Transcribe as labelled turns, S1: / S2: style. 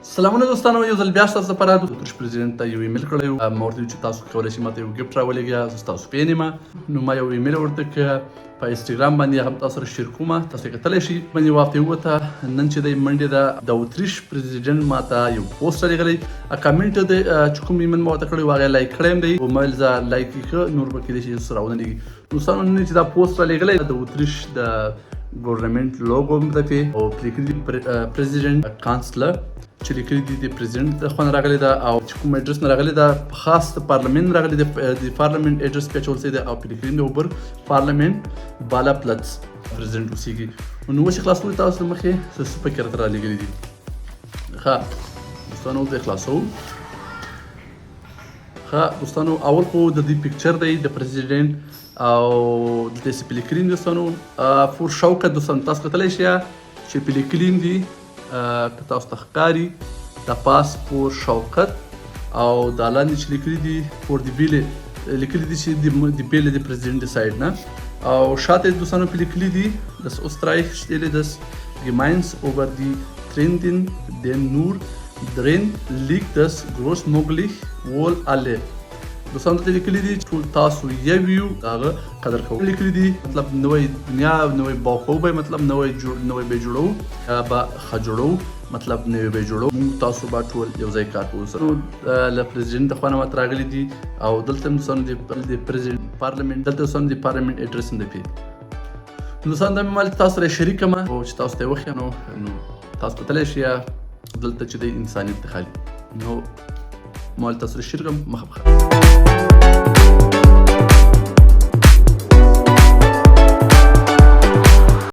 S1: سلامونه دوستانو، یو ځل بیا ستاسو لپاره د اتریش پرزیډنټ ته یو ایمیل کړی و. ما ورته ویل چې تاسو کولی شئ ماته یو gift راولېږئ، زه ستاسو fan یم. نو ما یو ایمیل ورته که په انسټاګرام باندې هم تاسو سره شیر کوم، تاسو یې کتلی شئ. باندې یو هفته ووته، نن چې دی منډې ده، د اتریش پرزیډنټ ماته یو پوسټ رالیږلی، کامنټ دی چې کوم ایمیل ما ورته کړی و هغه یې like کړی هم دی. ما ویل زه like یې کړه، نور به کېدای شي څه راونه لیږي. دوستانو، نن چې دا پوسټ رالیږلی، د اتریش د government لوګو هم ده پې او پرې لیکلي دي پرزیډنټ کانسلر چې لیکلي دي، د پرزیډنټ د خوا نه راغلې ده او چې کوم ایډرس نه راغلې ده، په خاص د پارلمان راغلې ده، د پارلمان ایډرس پې اچول شوی دی او پرې لیکلي دي اوبر پارلمان بالا پلتس پرزیډنټ اوسېږي. نو اوس یې خلاصوو، تاسو له مخې څه څه پکې راته رالیږلي دي. ښه دوستانو، اوس یې خلاصوو. ښه دوستانو، اول خو د دې picture دی د پرزیډنټ او دلته یې پې لیکلي دي دوستانو، فور شوکت. دوستانو، تاسو کتلی شئ چې پې لیکلي دي، که تاسو ته ښکاري د پاس فور شوکت او دا لاندې چې لیکلي دي فور د بیلې لیکلي دي چې د بیلې د پرزیډنټ د side نه او شاته یې دوستانو پې لیکلي دي das Österreich stelle das Gemeins über die Trenden den nur drin liegt das großmöglich wohl alle. دوستانو ته لیکلي دي ټول تاسو یو یو هغه قدر کوو لیکلي دي، مطلب نوې دنیا نوې باو کوو به، مطلب نوې جوړ نوې به جوړو به ښه جوړو، مطلب نوې به جوړو، موږ تاسو به ټول یو ځای کار کوو. نو له پرزیډنټ د خوا نه ماته راغلي دي او دلته هم دوستانو د پرزیډنټ پارلمنټ، دلته دوستانو د پارلمنټ ایډرس هم دی پې. دوستان، دا مې مال تاسو سره شریک کړم او چې تاسو ته یې وښیم. نو تاسو کتلی شئ دلته چې دی انسانیت دی خالي. نو مال تاسو سره شریک کړم. مخه په خیر.